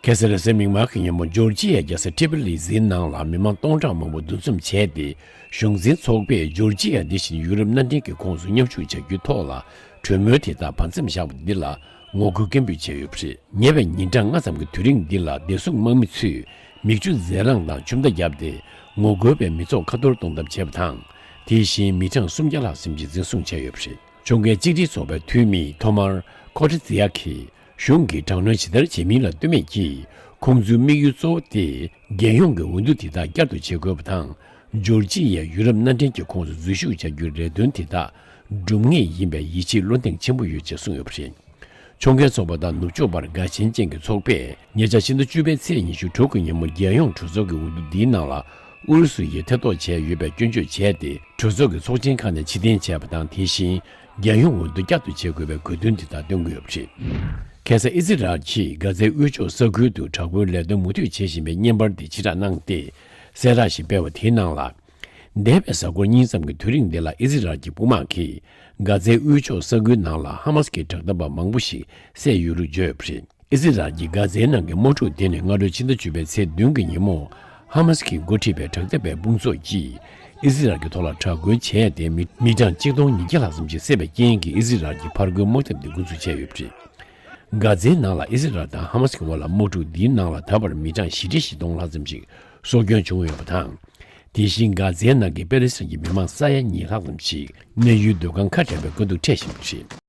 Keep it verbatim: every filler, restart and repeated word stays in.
ཁ་སང་རེས་གཟའ་མིག་དམར་གྱི་ཉིན་མོ་ཇོར་ཇི་ཡའི་རྒྱལ་ས་ཊི་བི་ལི་སིའི་ནང་ལ་མི་མང་སྟོང་ཕྲག་མང་པོ་འདུ་འཛོམས་བྱས་ཏེ། གཞུང་འཛིན་ཚོགས་པས་ཇོར་ཇི་ཡ་འདི་བཞིན་ཡུ་རོབ་མནའ་འབྲེལ་གྱི་ཁོངས་སུ་མཉམ་ཞུགས་བྱ་རྒྱུའི་ཐོག་ལ་གྲོས་མོལ་དེ་དག་བར་མཚམས་བཞག་པ་འདི་ལ་ངོ་རྒོལ་སྐད་འབོད་བྱས་ཡོད་པ་རེད། ཉེ་བའི་ཉིན་གྲངས་ལྔ་ཙམ་གྱི་དུས་རིང་འདི་ལ་བདེ་སྲུང་དམག་མི་ཚོས་མིག་ཆུ་རྫས་རླངས་དང་ཆུ་མདའ་བརྒྱབ་སྟེ། ངོ་རྒོལ་བའི་མི་ཚོགས་ཁ་གཏོར་གཏོང་ཐབས་བྱས་པ་དང་། དེ་བཞིན་མི་གྲངས་སུམ་བརྒྱ་ལྷག་ཙམ་ཞིག་འཛིན་བཟུང་བྱས་ཡོད་པ་རེད། ཁྱོན་འགན་གཅིག་སྒྲིལ་ཚོགས་པའི་འཐུས་མི་ཐོ་མར་ཁོ་ཏྲ་ཛི་ཡ་གིས། གཞུང་གིས་དྲག་གནོན་ཇི་ལྟར་བྱེད་མིན་ལ་ལྟོས་མེད་ཀྱིས། ཁོང་ཚོའི་དམིགས་ཡུལ་གཙོ་བོ་དེ། རྒྱལ་ཡོངས་ཀྱི་འོས་བསྡུ་དེ་དག་བསྐྱར་དུ་བྱེད་དགོས་པ་དང་། ཇོར་ཇི་ཡའི་ཡུ་རོབ་མནའ་འབྲེལ་གྱི་ཁོངས་སུ་འཛུལ་ཞུགས་བྱ་རྒྱུའི་རེ་འདུན་དེ་དག་སྒྲུབ་ངེས་ཡིན་པའི་ཡིད་ཆེས་བློ་གདེང་ཆེན་པོ་ཡོད་ཅེས་གསུངས་ཡོད་པ་རེད། ཕྱོགས་འགལ་ཚོགས་པ་དང་ནུབ་ཕྱོགས་པར་དགའ་ཞེན་ཅན་གྱི་ཚོགས་པས་ཉེ་ཆར་ཕྱི་ཟླ་བཅུ་པའི་ཚེས་ཉི་ཤུ་དྲུག་གི་ཉིན་མོ་རྒྱལ་ཡོངས་གྲོས་ཚོགས་ཀྱི་འོས་བསྡུ་འདིའི་ནང་ལ་ཨུ་རུ་སུ་ཡིས་ཐེ་གཏོགས་བྱས་ཡོད་པའི་སྐྱོན་བརྗོད་བྱས་ཏེ། གྲོས་ཚོགས་ཀྱི་ཚོགས་ཆེན་ཁག་ནས་ཕྱིར་འཐེན་བྱས་པ་དང་། དེ་བཞིན་རྒྱལ་ཡོངས་འོས་བསྡུ་བསྐྱར་དུ་བྱེད་དགོས་པའི་དགོས་འདུན་དེ་དག་བཏོན་གྱི་ཡོད་པ་རེད། ཁ་སང་ཨི་ཟི་རལ་གྱིས་གྷ་ཛའི་དབུས་ཕྱོགས་ས་ཁུལ་དུ་དྲག་པོའི་ལས་དོན་མུ་མཐུད་བྱེད་བཞིན་པའི་བརྙན་པར་དེ་ཕྱིར་བསྒྲགས་གནང་སྟེ། གསལ་བསྒྲགས་ཤིག་སྤེལ་བ་དེའི་ནང་ལ། འདས་པའི་གཟའ་འཁོར་གཉིས་ཙམ་གྱི་དུས་རིང་འདི་ལ་ཨི་ཟི་རལ་གྱི་དཔུང་དམག་གིས་གྷ་ཛའི་དབུས་ཕྱོགས་ས་ཁུལ་ནང་ལ་ཧ་མ་སི་ཀྱི་དྲག་འཐབ་པ་མང་པོ་ཞིག་བསད་ཡོད་ལུགས་བརྗོད་ཡོད་པ་རེད། ཨི་ཟི་རལ་གྱིས་གྷ་ཛའི་ནང་གི་དམག་འཁྲུག་དེ་ནི་སྔ་དྲོའི་ཕྱི་ཟླ་བཅུ་པའི་ཚེས་བདུན་གྱི་ཉིན་མོ། ཧ་མ་སི་ཀྱིས་འགོ་ཁྲིད་པའི་དྲག་འཐབ་པའི་དཔུང་ཚོགས་ཀྱིས་ཨི་ཟི་རལ་གྱི་ཐོག་ལ་དྲག་རྒོལ་བྱས་ཏེ། མི་མི་གྲངས་གཅིག་སྟོང་ཉིས་བརྒྱ་ལྷག་ཙམ་ཞིག་བསད་པའི་རྐྱེན་གྱིས། ཨི་ཟི་རལ་གྱིས་ཕར་རྒོལ་དམག་འཐབ་དེ་འགོ་འཛུགས་བྱས་ཡོད་པ་རེད། གྷ་ཛའི་ནང་ལ་ཨི་ཟི་རལ་དང་ཧ་མ་སི་ཀྱི་དབར་ལ་དམག་འཁྲུག་འདིའི་ནང་ལ་ད་བར་མི་གྲངས་བཞི་ཁྲི་བཞི་སྟོང་ལྷག་ཙམ་ཞིག་སྲོག་སྐྱོན་བྱུང་ཡོད་པ་དང་། དེ་བཞིན་གྷ་ཛའི་ནང་གི་པེ་ལི་སི་ཐན་གྱི་མི་མང་ས་ཡ་གཉིས་ལྷག་ཙམ་ཞིག་གནས་ཡུལ་སྡོད་ཁང་ཁ་བྲལ་བའི་དཀའ་སྡུག་འཕྲད་བཞིན་པ་རེད།